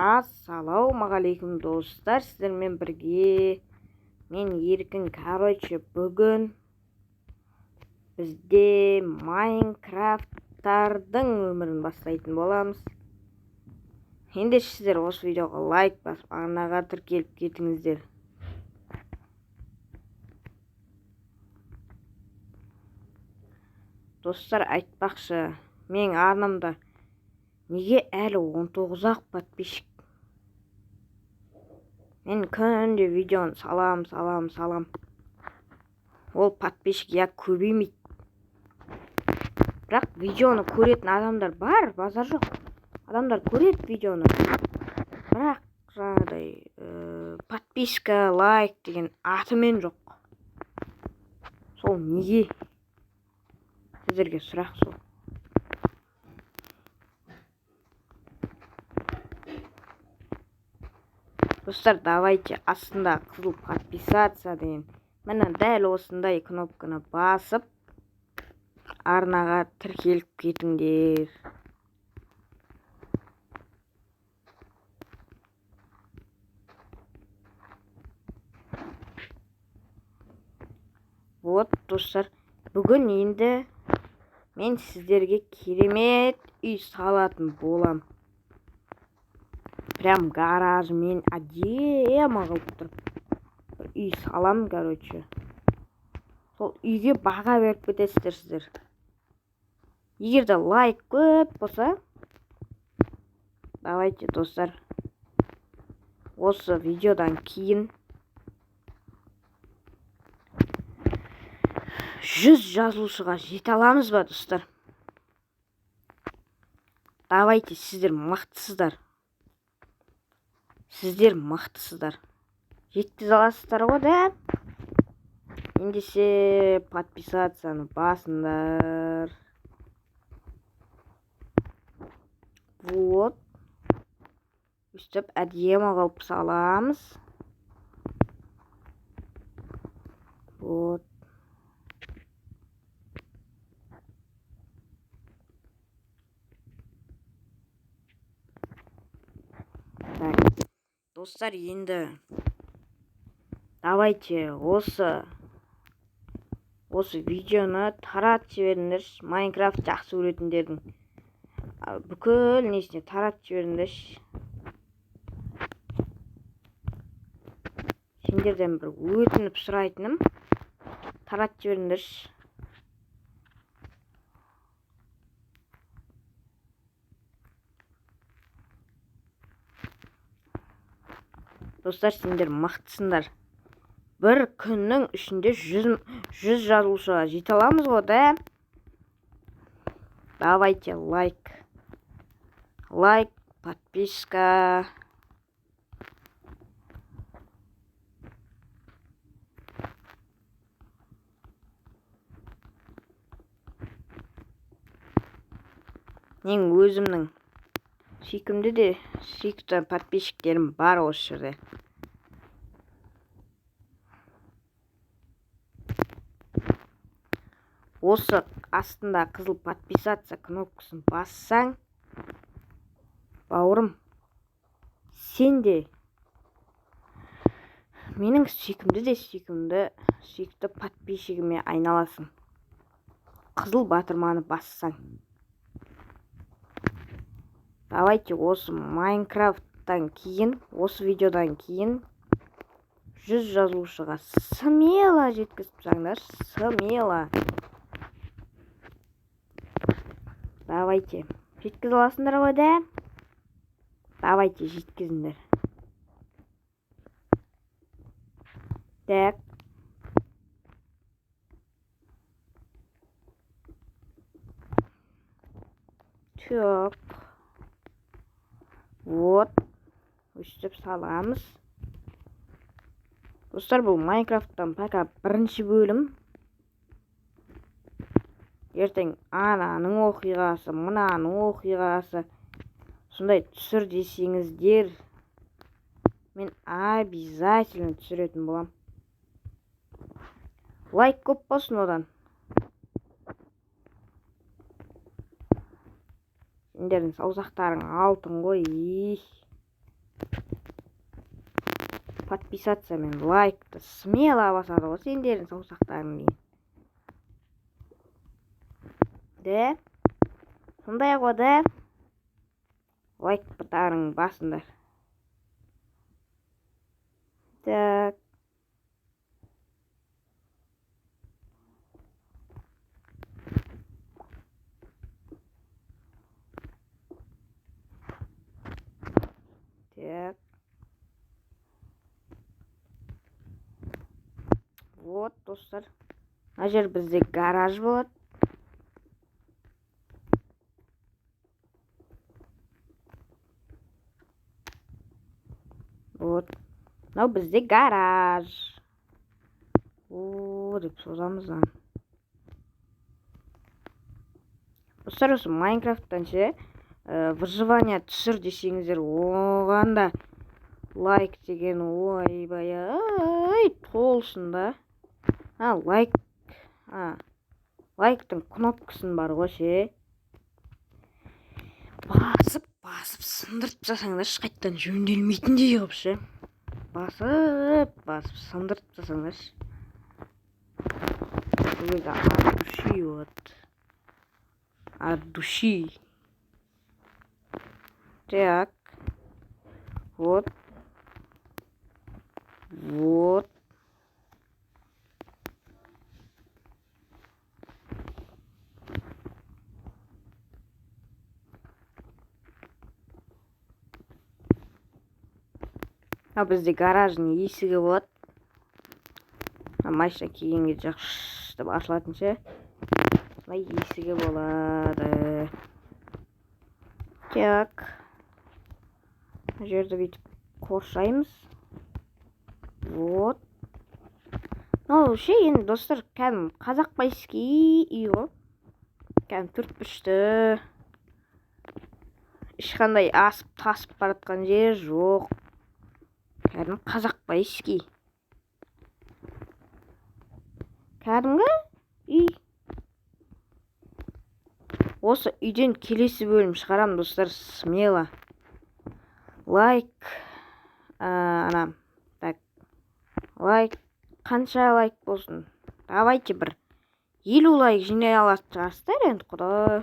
Ассалаумағалейкум, достар, сіздермен бірге мен, Еркін. Короче, бүгін бізде Майнкрафттардың өмірін бастайтын боламыз. Ендеше сіздер осы видеоға лайк басып, арнаға тіркеліп кетіңіздер. Достар, айтпақшы, менің арнамда неге әлі 19-ақ подписчик? Мен күнде видеоны салам, салам, салам. Ол подписчик я көбеймейді. Бірақ видеоны көретін адамдар бар, базар жоқ. Адамдар көреді видеоны. Бірақ жаңағыдай подписка, лайк деген атымен жоқ. Сол неге? Сіздерге сұрақ сол. Достар, давайте астында қызыл подписаться деген, міне, дәл осындай кнопканы басып, арнаға тіркеліп кетіңдер. Вот, достар, бүгін енді мен сіздерге керемет үй салатын болам. Прям гаражымен әдемі қылып тұрып бір үй салам, короче. Сол үйге баға беріп кетесіздер сіздер. Егер де лайк көп болса, давайте, достар, осы видеодан кейін 100 жазылушыға жете аламыз ба, достар? Давайте, сіздер мықтысыздар. Сіздер мықтысыздар. Жеткізе аласыздар ғой, да? Ендеше подписацияны басыңдар. Вот. Өстіп әдемі қылып саламыз. Вот. Так. Достар, енді давайте осы видеоны таратып жіберіңдерші. Майнкрафт жақсы көретіндердің бүкіл несіне таратып жіберіңдерші. Сендерден бір өтініп сұрайтыным, таратып жіберіңдерші. Достар, сендер мықтысыңдар. Бір күннің ішінде 100 жазылушыға жете аламыз ғой, да? Давайте лайк. Лайк, подписка. Мен өзімнің сүйкімді де сүйікті подписчиктерім бар осы жерде. Осы астында қызыл подписаться кнопкасын бассаң, бауырым, сен де менің сүйкімді де сүйікті подписчигіме айналасың. Қызыл батырманы бассаң. Давайте осы Майнкрафттан кейін, осы видеодан кейін 100 жазылушыға смело жеткізіп тастаңдаршы, смело. Давайте. Жеткізе аласыңдар ғой, да? Давайте, жеткізіңдер. Так. Так. Вот. Өстіп саламыз. Достар, бұл Майнкрафттан пока бірінші бөлім. Ертең ананың оқиғасы, мынаның оқиғасы, сондай түсір десеңіздер, мен обязательно түсіретін болам. Лайк көп болсын одан. Сендердің саусақтарың алтын ғой. Их. Подписаться мен лайкты смело басады ғой сендердің саусақтарың деген. Да? Сондай ғой да? Лайк бұтарың басыңдар. Так. Так. Вот, достар. Мына жер бізде гараж болады. Вот. Мынау бізде гараж. О, деп созамыз да. Достар, осы Майнкрафттан ше, выживание түсір десеңіздер, оған да лайк деген ойбай ай толсын да. А, лайк, а, лайктың кнопкасын бар ғой ше. Басып, басып сындырып тастасаңдаршы, қайтадан жөнделмейтіндей қылып ше. Басып, басып сындырып тастасаңдаршы. Бұл кезде от души болады. От души. Так. Вот. Вот. А бізде гараждың есігі болады. Машина келгенге жақсы деп ашылатын ше. Мына есігі болады. Так. Мына жерді бүйтіп қоршаймыз. Вот. Мынау ше енді достар, кәдімгі қазақбайский үй ғой. Кәдімгі төртбұрышты. Ешқандай асып тасып баратқан жер жоқ. Кәдімгі қазақбайский. Кәдімгі үй. Осы үйден келесі бөлім шығарам, достар, смело. Лайк, ана, так, лайк, қанша лайк болсын? Давайте бір 50 лайк жинай алатын шығарсыздар енді, құдай.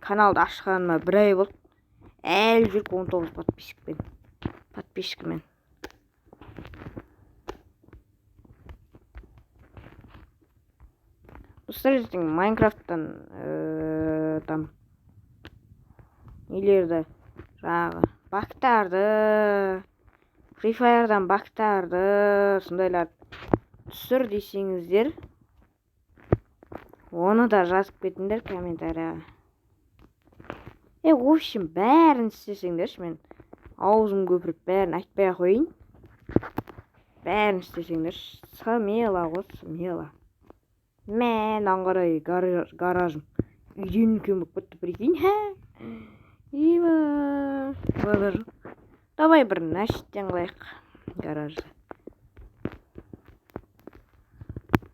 Каналды ашқаныма бір ай болды. Әлі жүрік 19 подписчикпен. Подписчикмен. Достар, ертең Майнкрафттан, там нелерді, жаңағы бактарды, Free Fire'дан бактарды, сондайлар түсір десеңіздер, оны да жазып кетіңдер комментарияға. В общем, бәрін істесеңдерші, мен аузым көпіріп бәрін айтпай ақ қояйын. Бәрін істесеңдерші, смело ғой, смело. Мә, мынаны қарай, гаражым үйден үлкен болып кетті, прикинь. Ива, базар. Давай бір нәшіттен қылайық гаражды.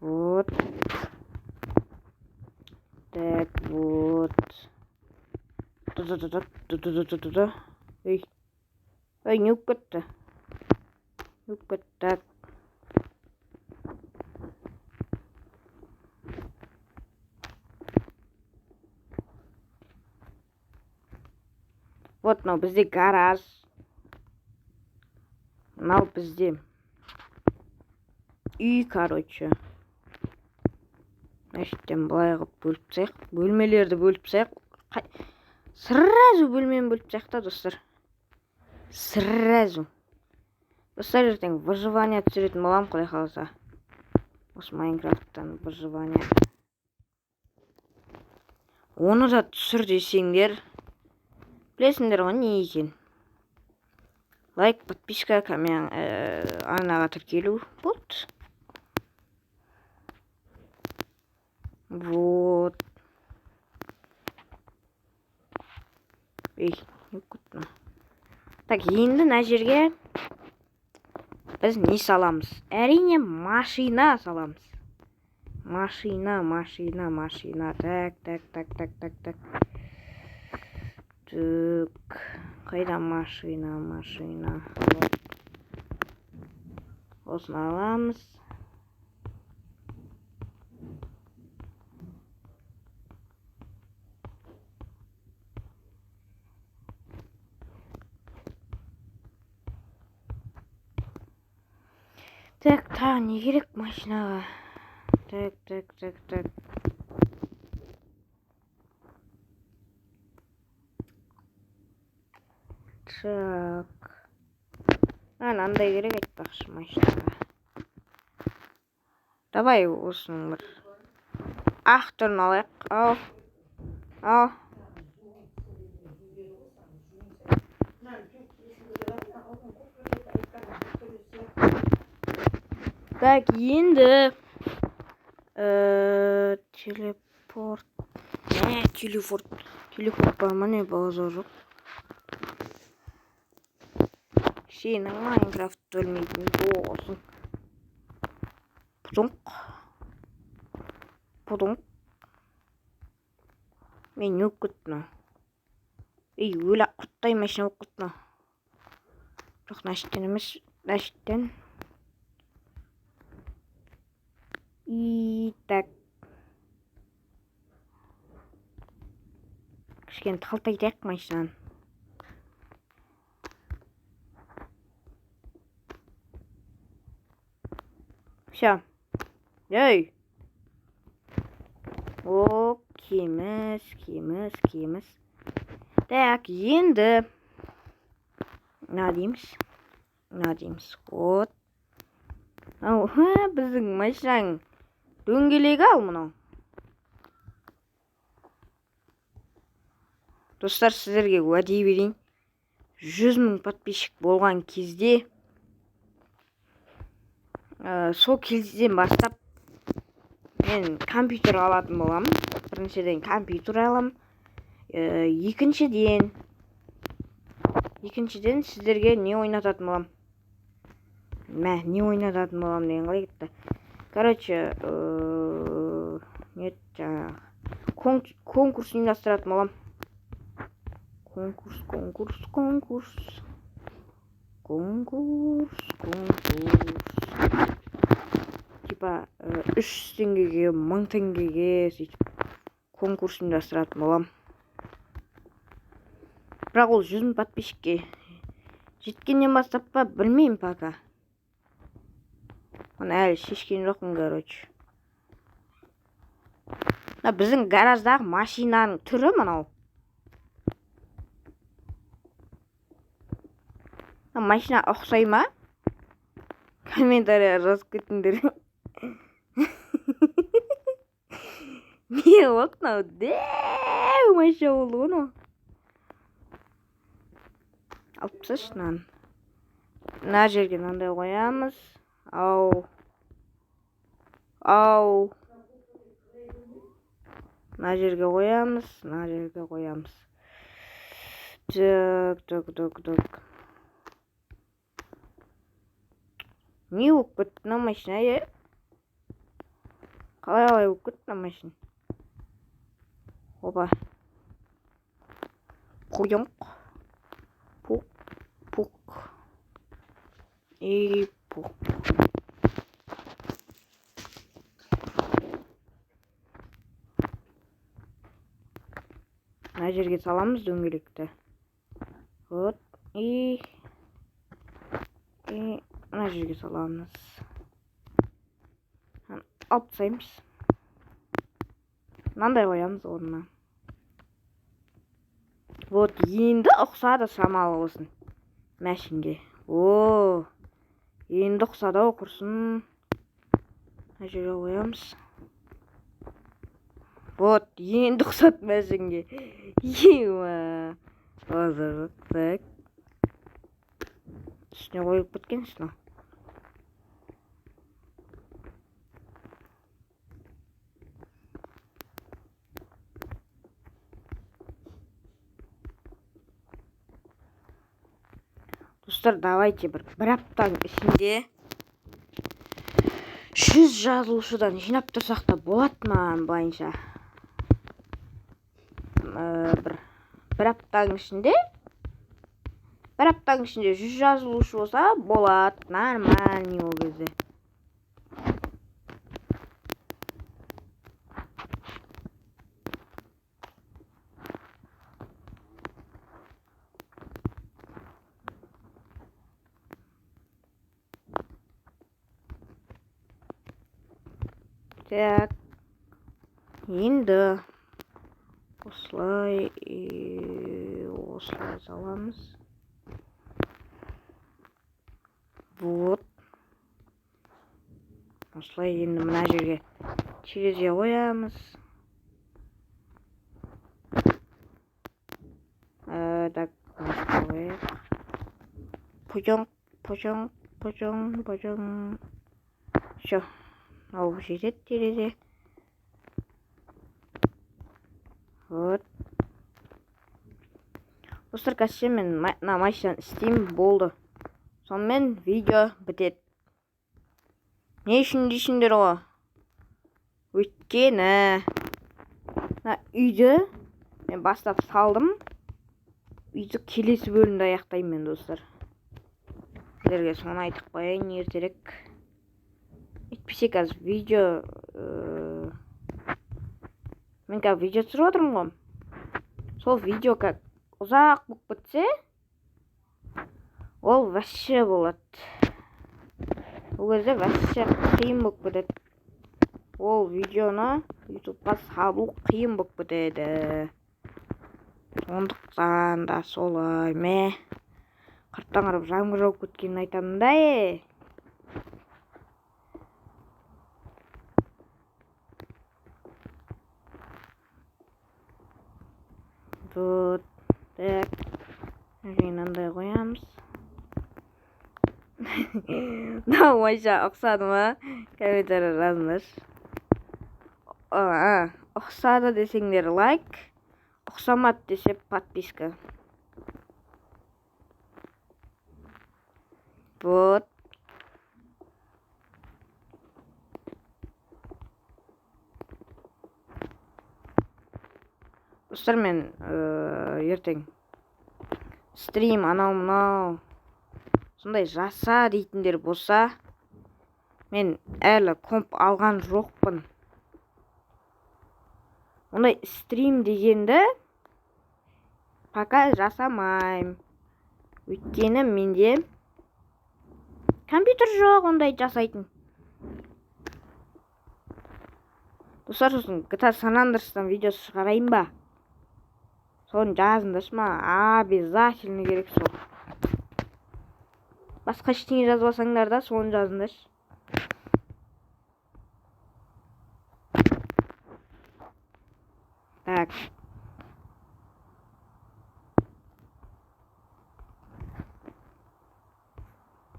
Вот. Так, вот. Ту-ту-ту-ту-ту-ту-ту-ту-ту. Ей. Ей, не болып кетті? Не болып кетті? Так. Вот, мынау бізде гараж. Мынау бізде үй, короче. Мәшіттен былай қылып бөліп тастайық. Бөлмелерді бөліп тастайық. Сразу бөлмені бөліп тастайық та, достар. Сразу. Достар, ертең выживание түсіретін боламын, құдай қаласа. Осы Майнкрафттан выживание. Оны да түсір десеңдер, білесіңдер ғой не екен. Лайк, подписка, арнаға тіркелу. Вот. Вот. Ей, не болып кетті мынау? Так, енді мына жерге біз не саламыз? Әрине, машина саламыз. Машина, машина, машина. Так, так, так, так, так, так. Так. Қайда машина, машина? Осыны аламыз. Так, тағы не керек машинаға? Так, так, так, так. Так. Мынандай керек айтпақшы машинаға. Давай осының бір ақ түрін алайық. Ал. Ал. Так, енді телепорт. Не, телепорт. Телепорт бар ма, не, базар жоқ. Сенің Майнкрафт білмейтін досың. Пудунқ. Пудунқ. Мен не болып кетті мынау? Ей, өлі құрттай машина болып кетті мынау. Жоқ, мына шеттен емес, мына шеттен. И так. Кішкене талтайтайық машинаны. Все. Ей. О, кеміс, кеміс, кеміс. Так, енді мына дейміз. Мына дейміз. Вот. Ау, біздің машинаның дөңгелегі ал мынау. Достар, сіздерге уәде берейін. 100 мың подписчик болған кезде, сол кезден бастап мен компьютер алатын боламын. Біріншіден компьютер аламын. Екіншіден сіздерге не ойнататын боламын? Мә, не ойнататын боламын деген қалай кетті? Короче, не жаңағы конкурс ұйымдастыратын боламын. Конкурс, конкурс, конкурс. Конкурс, конкурс. Типа, 300 теңгеге, 1000 теңгеге сөйтіп конкурс ұйымдастыратын боламын. Бірақ ол 100 мың подписчикке жеткеннен бастап па, білмеймін пока. Оны әлі шешкен жоқпын, короче. Мына біздің гараждағы машинаның түрі мынау. Мына машина ұқсай ма? Комментария жазып кетіңдер. Не болды мынау? Дәу машина болды ғой мынау. Алып тасташы мынаны. Мына жерге мынандай қоямыз. Ау. Ау. Мына жерге қоямыз, мына жерге қоямыз. Так, так, так, так. Не болып кетті мына машина, е? Қалай қалай болып кетті мына машина? Опа. Қойыңқ. Пук, пук. И пук. Мына жерге саламыз дөңгелекті. Вот. И мына жерге саламыз. Алып тастаймыз. Мынандай қоямыз орнына. Вот, енді ұқсады шамалы болсын мәшінге. О, енді ұқсады ау, құрсын. Мына жерге қоямыз. Вот, енді ұқсады мәшінге. Ема. Так. Үстіне қойып кеткен үстіне. Достар, давайте бір аптаның ішінде 100 жазылушыдан жинап тұрсақ та болады маған былайынша. Бір аптаның ішінде Бір аптаның ішінде 100 жазылушы болса, болады. Нормальный ол кезде. Так. Енді осылай, осылай саламыз. Вот. Осылай енді мына жерге терезе қоямыз. Так, қояйық. Пучон, пучон, пучон, пучон. Всё. Ал жетеді терезе. Вот. Достар, қазір мен мына машинаны істеймін, болды. Сонымен видео бітеді. Не үшін дейсіңдер ғой? Өйткені мына үйді мен бастап салдым. Үйді келесі бөлімде аяқтаймын мен, достар. Сіздерге соны айтып қояйын ертерек. Әйтпесе қазір видео, мен қазір видео түсіріп отырмын ғой. Сол видео как ұзақ болып кетсе, ол вообще болады. Ол кезде вообще қиын болып кетеді. Ол видеоны ютубқа салу қиын болып кетеді. Сондықтан да солай. Мә, қырттан қарап жаңбыр жауып кеткенін айтамын да, е. Вот. Так. Мынандай қоямыз. Мынау ойша ұқсады ма? Комментарий жазыңдаршы. Ұқсады десеңдер лайк, ұқсамады десе подписка. Вот. Достар, мен ертең стрим анау мынау сондай жаса дейтіндер болса, мен әлі комп алған жоқпын. Ондай стрим дегенді пока жасамаймын. Өйткені менде компьютер жоқ ондай жасайтын. Достар, сосын GTA San Andreas'тан видео шығарайын ба? Соны жазыңдаршы маған, обязательно керек сол. Басқа ештеңе жазбасаңдар да соны жазыңдаршы. Так.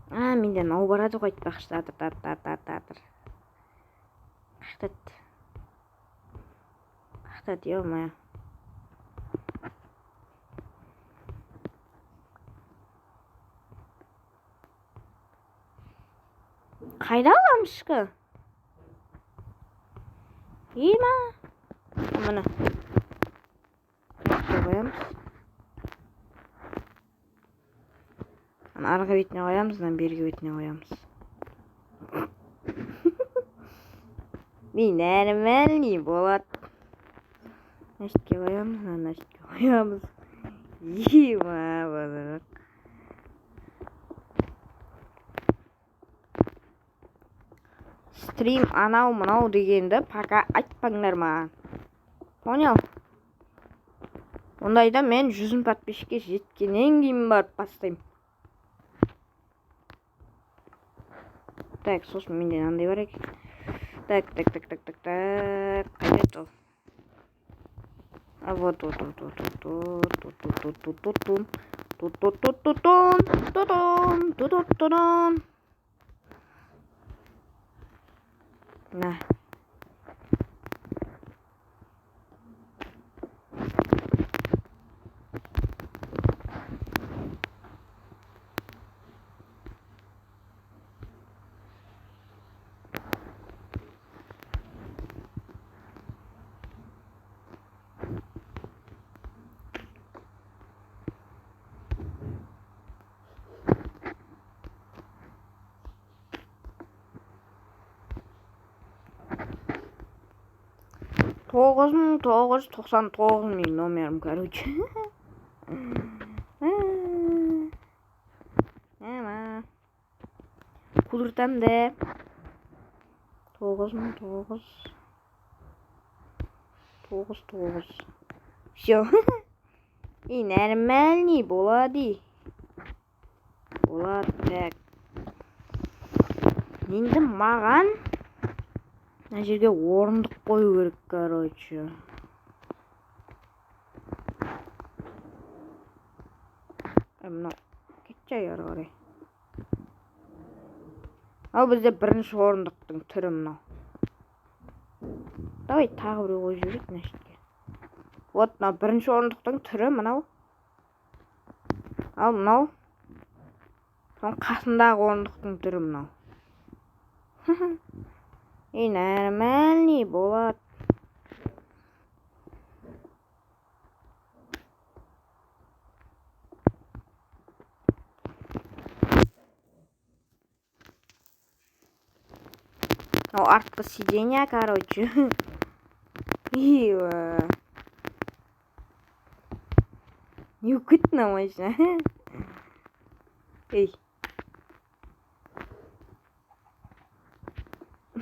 А, менде мынау барады ғой айтпақшы. Атыр, атыр, атыр, атыр, атыр. Қақтат. Қақтат, ё-моё. Қайда аламышка? Има. Міне. Қоямыз. Ана арғы бетіне қоямыз, мына бергі бетіне қоямыз. Мен нормальный болады. Мына жерге қоямыз, мына жерге қоямыз. Има, болады. Стрим анау мынау дегенді пока айтпаңдар маған. Понял? Ондайда мен 100 подписчикке жеткеннен кейін барып бастаймын. Так, сосын менде мынандай бар екен. Так, так, так, так, так, так. Қайда еді ол? А вот, вот, вот, вот, вот, вот, вот, вот, вот, вот, вот, вот, вот, вот, вот, вот, вот, вот, вот, вот. На. 9999 менің номерім, короче. Ама. Кудыртам да. 9900 99. Все. И нормальный болады. Болады, так. Енді маған мына жерге орындық қою керек, короче. Мынау кетші ары қарай. Ал бізде бірінші орындықтың түрі мынау. Давай тағы біреу қойып жіберейік мына жерге. Вот мынау бірінші орындықтың түрі мынау. Ал мынау соның қасындағы орындықтың түрі мынау. И нормальный болады. Мынау артқы сиденье, короче. Ива. Не болып кетті мына машина? Ей.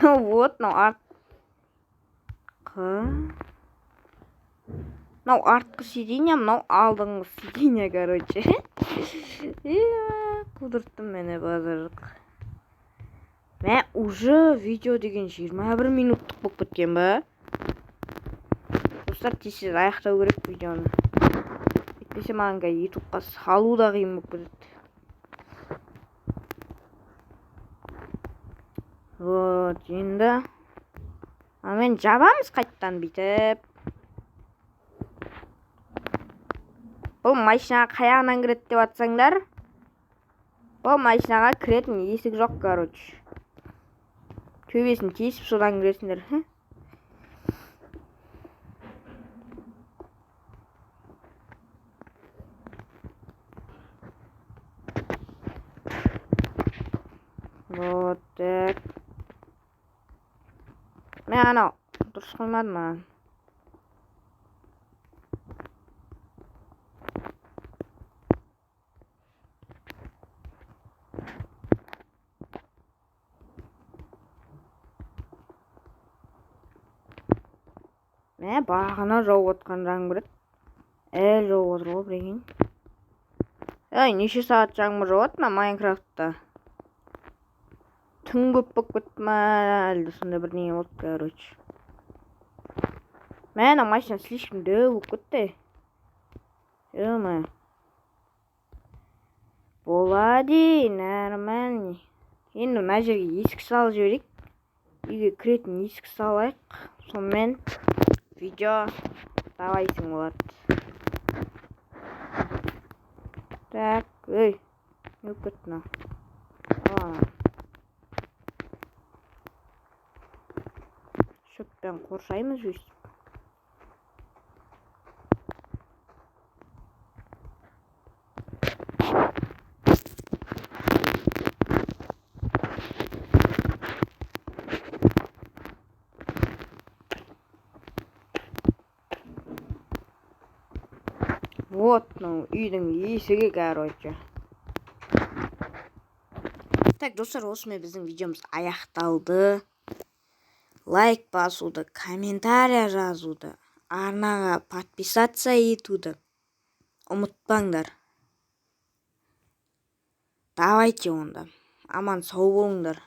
Ну вот, мынау артқы. Мынау артқы сиденье, мынау алдыңғы сиденье, короче. Ива, құдырттым мені базарлық. Мә, уже видео деген 21 минуттық болып кеткен ба? Достар, тез аяқтау керек видеоны. Әйтпесе маған қазір ютубқа салу да қиын болып кетеді. Вот, енді мен жабамыз қайттан бүйтіп. Бұл машинаға қаяғынан кіреді деп атсаңдар, бұл машинаға кіретін есік жоқ, короче. Төбесін тесіп содан кіресіңдер. Вот так. Мен анау дұрыс қоймадым маған. Мә, бағана жауып отқан жаңбыр еді. Әлі жауып отыр ғой, прикинь. Ей, неше сағат жаңбыр жауады мына Майнкрафтта? Түн көп болып кетті ма, әлде сондай бірдеңе болды, короче. Мә, ана машина слишком дәу болып кетті. Ё-моё. Болады, нормальный. Енді мына жерге есік салып жіберейік. Үйге кіретін есік салайық. Сонымен видео давайсың болады. Так, ей, не болып кетті мынау? Шөппен қоршаймыз өйстіп. Вот, мынау үйдің есігі, короче. Так, достар, осымен біздің видеомыз аяқталды. Лайк басуды, комментария жазуды, арнаға подписаться етуді ұмытпаңдар. Давайте онда. Аман сау болыңдар.